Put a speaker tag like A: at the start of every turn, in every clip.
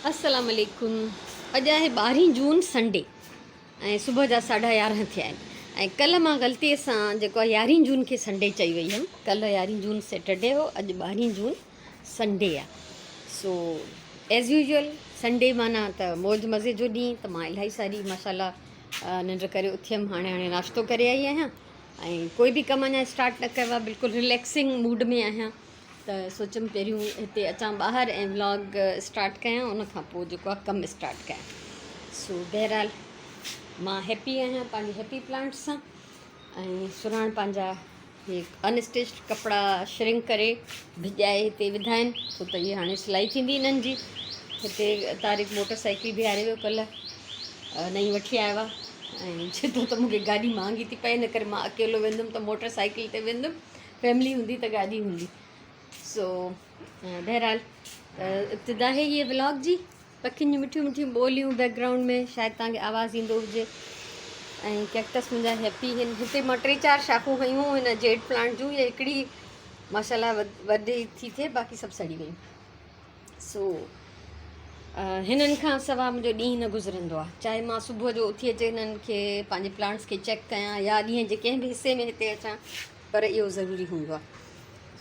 A: السلام عليڪم اڄ آهي ٻارهين جون سنڊي ۽ صبح جا ساڍا يارهن ٿيا آهن ۽ ڪلهه مان غلطي سان جيڪو آهي يارهين جون کي سنڊي چئي وئي هيم ڪلهه يارهين جون سيٽرڊي هو اڄ ٻارهين جون سنڊي آهي سو ايز يوزول سنڊي معنيٰ ته موج مزي جو ڏينهن ته مان الاهي ساري ماشاء الله ننڊ ڪري اٿيم هاڻي هاڻي ناشتو ڪري آئي آهيان ۽ ڪوئي به ڪم اڃا اسٽارٽ نه ڪيو آهي بلڪل رليڪسنگ موڊ ۾ آهيان ته سوچيم پهريون هتي اچان ٻاهر ۽ ولاگ اسٽارٽ ڪيان ان کان پوء جيڪو آهي ڪم اسٽارٽ ڪيان سو بهرحال مان هيپي آهيان پنهنجي هيپي پلانٽ سان ۽ سرهاڻ پنهنجا هي ان اسٽچ ڪپڙا شرنڪ ڪري ڀڄائي هتي وڌا آهن ڇو ته هي هاڻي سلائي ٿيندي هنن جي هتي طارق موٽر سائيڪل بيهاري ويو ڪلهه نئين وٺي آيو آهي ۽ چئي ٿو ته مونکي گاڏي مهانگي ٿي پئي ان ڪري مان اڪيلو ويندم ته موٽر سائيڪل تي ويندم فيملي هوندي ته گاڏي هوندي سو بهرحال ابتدا آهي هيء ولاگ جي پکين جون مٺيون مٺيون ٻوليون بيڪ گرائونڊ ۾ شايد توهان کي آواز ايندو هجي ۽ ڪيڪٽس منهنجا هيپي آهن هتي مان ٽي چار شاخون هنيون هن جيڊ پلانٽ جون هي هڪڙي ماشاء الله وڏي ٿي ٿئي باقي سڀ سڙي ويون سو هنن کان سوا منهنجو ڏينهن نه گذرندو آهي چاهي مان صبح جو اٿي اچي هنن کي پنهنجي پلانٽس کي چيڪ ڪيان يا ڏينهن جي ڪنهن به حصي ۾ هتي اچان پر اهو ضروري هوندو آهي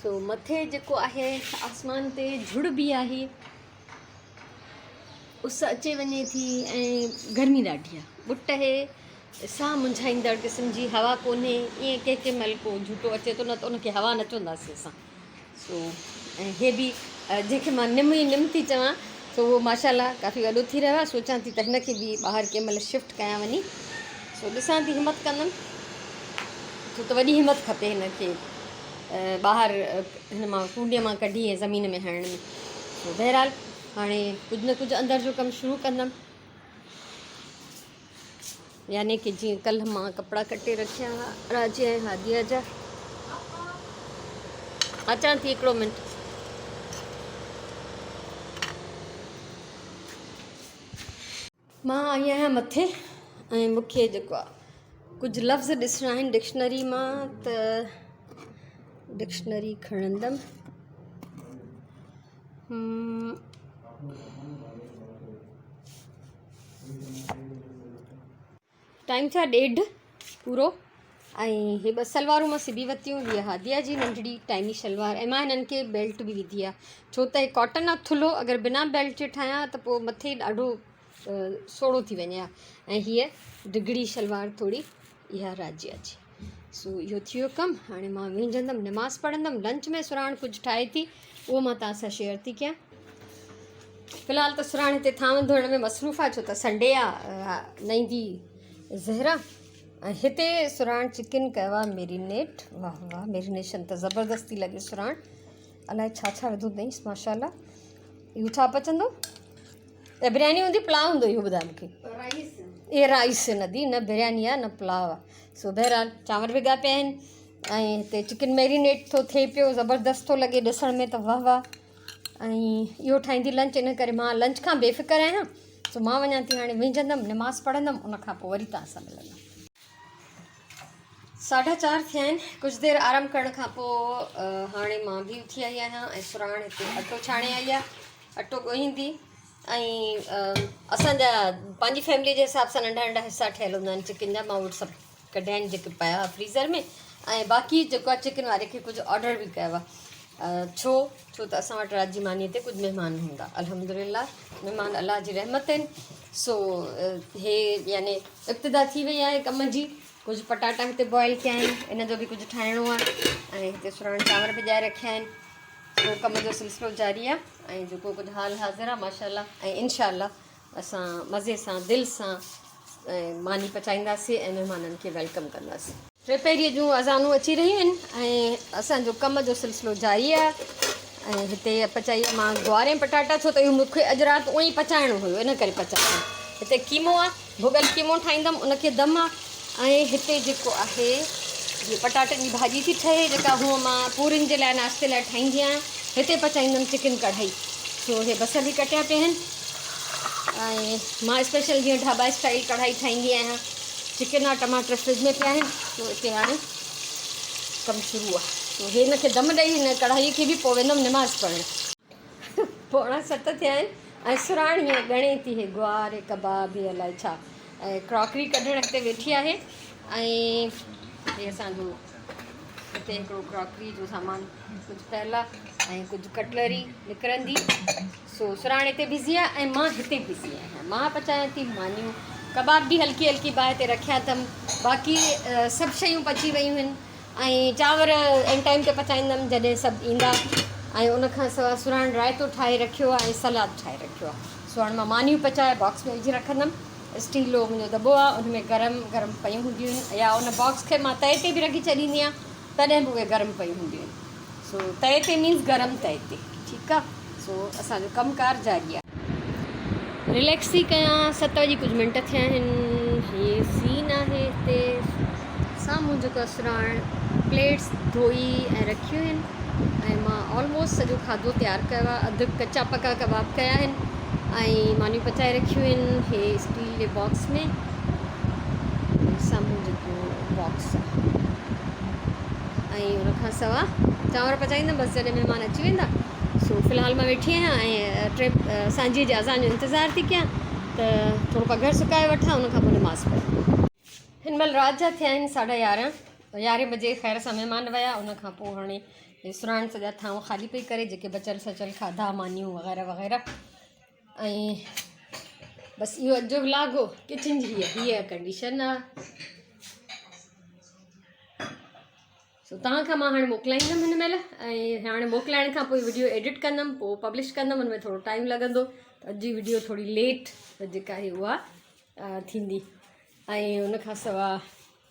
A: سو مٿي جيڪو آهي آسمان تي جھڙ به آهي اس اچي وڃي ٿي ۽ گرمي ڏاڍي آهي ٻٽ اهي ساهه منجهائيندڙ قسم جي هوا ڪونهي ائين ڪنهن ڪنهن مهل ڪو جھوٽو اچي ٿو نه ته ان کي هوا نه چونداسين اسان سو ۽ هي به جنهن کي مان نم ئي نم ٿي چوان سو اهو ماشاء الله ڪافي وڏو ٿي رهيو آهي سوچان ٿي ته هن کي به ٻاهر ڪنهن مهل شفٽ ڪيان وڃي سو ڏسان ٿي همت ڪندم ڇو ته وڏي همت کپي هن کي ٻاهر هن مان ڪونڊي مان ڪڍي ۽ زمين ۾ هڻڻ ۾ سو بهرحال هاڻي ڪجهه نه ڪجهه اندر جو ڪم شروع ڪندم يعني ڪي جيئن ڪلهه مان ڪپڙا ڪٽي رکيا ها راجي ۽ هاديه جا. اچان ٿي هڪڙو منٽ. مان آئي آهيان مٿي ۽ مون کي جيڪو آ ڪجهه لفظ ڏسڻا آهن ڊڪشنري مان ته ڊڪشنري کڻندم. ٽائيم ٿيو آهي ڏيڍ پورو ۽ هي ٻه سلوارون مان سبي ورتيون هيء هاديه جي ننڍڙي ٽائني شلوار ۽ مان هنن کي بيلٽ به وڌي آهي ڇو ته هي ڪاٽن آهي ٿلهو اگر بنا بيلٽ جي ٺاهيان ته پوء مٿي ڏاڍو سوڙهو ٿي وڃي ها ۽ هيء ڊگهڙي شلوار ٿوري اها راجيا جي سو اهو ٿي ويو ڪم هاڻي مان ويهجندم نماز پڙهندم لنچ ۾ سرهاڻ ڪجهه ٺاهي ٿي اهو مان توهان سان شيئر ٿي ڪيان في الحال ته سرهاڻ هتي ٿانو ڌوئڻ ۾ مصروف آهي ڇو ته سنڊي آهي نه ايندي زهرا ۽ هتي سرهاڻ چڪن ڪيو آهي ميرينيٽ واهه واهه ميرينيشن ته زبردست ٿي لڳي سرهاڻ الائي ڇا ڇا وڌو اٿئيس ماشاء الله اهو ڇا پچندو ته برياني هوندي پلاء هوندو اهو ٻڌاء مونکي رائيس اي رائيس نه the نه برياني آ نه پلاء آ سو بهرحال چانور وڳا پيا آهن ۽ هتي چڪن ميرينيٽ ٿو ٿئي پيو زبردست ٿو لڳي ڏسڻ ۾ ته واهه واهه ۽ اهو ٺاهيندي لنچ ان ڪري مان لنچ کان بي فڪر آهيان سو مان وڃان ٿي هاڻي ويهجندم نماز پڙهندم ان کان پوء وري توهان سان ملندم. ساڍا چار ٿيا آهن ڪجهه دير آرام ڪرڻ کان پوء هاڻي مان به اٿي آئي آهيان ۽ سراڻ هتي اٽو ڇاڻي آئي آهي اٽو ڳوهيندي ۽ اسان جا پنهنجي فيملي جي حساب سان ننڍا ننڍا حصا ٺهيل هوندا آهن چڪن جا مان اهي سڀ ڪڍيا آهن جيڪي پيا هئا فريزر ۾ ۽ باقي جيڪو آهي چڪن واري کي ڪجهه آرڊر به ڪيو آهي ڇو ڇو ته اسان وٽ رات جي ماني تي ڪجهه مهمان هوندا الحمد لله مهمان الله جي رحمت آهن سو هي يعني ابتدا ٿي وئي آهي ڪم جي ڪجهه پٽاٽا هتي بوائل ڪيا آهن ان جو به ڪجهه ٺاهڻو آهي ۽ هتي سراڻ چانور ڀڄائي رکيا آهن سو ڪم جو سلسلو جاري آ ۽ جيڪو ڪجهه حال حاضر آ ماشاءالله ۽ انشاء الله اسان مزي سان دل سان ماني پچائينداسين ۽ مهمانن کي welcome ڪنداسين. ٽيپهريء جون اذانون اچي رهيون آهن ۽ اسان جو ڪم جو سلسلو جاري آ ۽ هتي پچائي مان گوار ۽ پٽاٽا ڇو ته اهو مون کي اڄ رات اونئي پچائڻو هيو ان ڪري پچايا هتي قيمو آ ڀڳل قيمو ٺاهيندم ان کي دم آ ۽ هتي جيڪو آهي هي پٽاٽن جي ڀاڄي ٿي ٺهي جيڪا هونء مان پورين جي لاء ناشتي لاء ٺاهيندي آهيان هتي پچائيندم چڪن ڪڙهائي سو هي بصر به ڪٽيا پيا آهن ۽ مان اسپيشل جيئن ڍابا اسٽائل ڪڙهائي ٺاهيندي آهيان چڪن آ ٽماٽر فرج ۾ پيا آهن سو هتي هاڻي ڪم شروع آ سو هي هن کي دم ڏئي هن ڪڙهائي کي به پوء ويندم نماز پڙهڻ. پوڻا ست ٿيا آهن ۽ سراڻ هيئن ڳڻي ٿي هي گوار هي ڪباب هي الائي ڇا ۽ ڪراڪري ڪڍڻ هتي ويٺي آهي ۽ هي اسان جو هتي هڪڙو ڪراڪري جو سامان ڪجهه پيل آهي ۽ ڪجهه ڪٽلري نڪرندي سو سراڻ هتي بزي آهي ۽ مان هتي بزي آهيان مان پچايان ٿي مانيون ڪباب به هلڪي هلڪي باهه تي رکيا اٿم باقي سڀ شيون پچي ويون آهن ۽ چانور ان ٽائيم تي پچائيندم جڏهن سڀ ايندا ۽ ان کان سواء سرهاڻ رائتو ٺاهي رکيو آهي ۽ سلاد ٺاهي رکيو آهي سو هاڻي مان مانيون پچائي باڪس ۾ وجهي رکندم اسٽيل جو منهنجو دٻو آهي ان ۾ گرم گرم پيون هونديون آهن يا ان باڪس کي مان تئي تي به رکي ڇڏيندي آهيان تڏهن به اهي گرم پيون هونديون آهن سو تئي تي مينز گرم تئي تي ٺيڪ آهي سو اسان جو ڪم ڪار جاري آهي. رليڪس ٿي ڪيان ست وڄي ڪجهه منٽ ٿيا آهن هي سين آهي هتي سامهون جيڪو سراڻ پليٽس ڌوئي ۽ رکيون آهن ۽ مان آلموسٽ سڄو کاڌو تيار ڪيو آهي اڌ ڪچا پڪا ڪباب ڪيا آهن ۽ مانيون پچائي رکيون آهن هي اسٽيل جي باڪس ۾ سامهون جيڪو باڪس آهي ۽ ان کان سوا چانور پچائيندم بس جڏهن مهمان اچي ويندا سو في الحال مان ويٺي آهيان ۽ ٽي سانجهيء جي اذان جو انتظار ٿي ڪيان ته ٿورو پگهر سڪائي وٺان ان کان پوء نماز پڙهان. هن مهل رات جا ٿيا آهن ساڍا يارهن، يارهين بجي خير سان مهمان ويا ان کان پوء هاڻي سراڻ سڄا ٿانو خالي پئي ڪري جيڪي بچل سچل کاڌا مانيون وغيره وغيره ۽ بس اهو اڄ جو ولاگ هو ڪچن جي هيء هيء ڪنڊيشن آهي. سو توهان کان مان هاڻي موڪلائيندم هن مهل ۽ هاڻي موڪلائڻ کان پوء وڊيو ايڊٽ ڪندم پوء پبلش ڪندم ان ۾ ٿورو ٽائيم لڳندو ته اڄ جي وڊيو ٿوري ليٽ جيڪا آهي اها ٿيندي ۽ ان کان سوا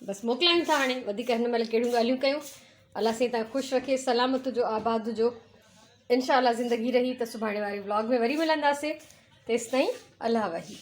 A: بس موڪلايون ٿا هاڻي وڌيڪ هن مهل ڪهڙيون ڳالهيون ڪيون الله سائين توهان خوش رکي سلامت هجو آباد هجو انشاء الله زندگي رهي ته سڀاڻي واري ولاگ ۾ وري ملنداسي تيستائين الله وحي.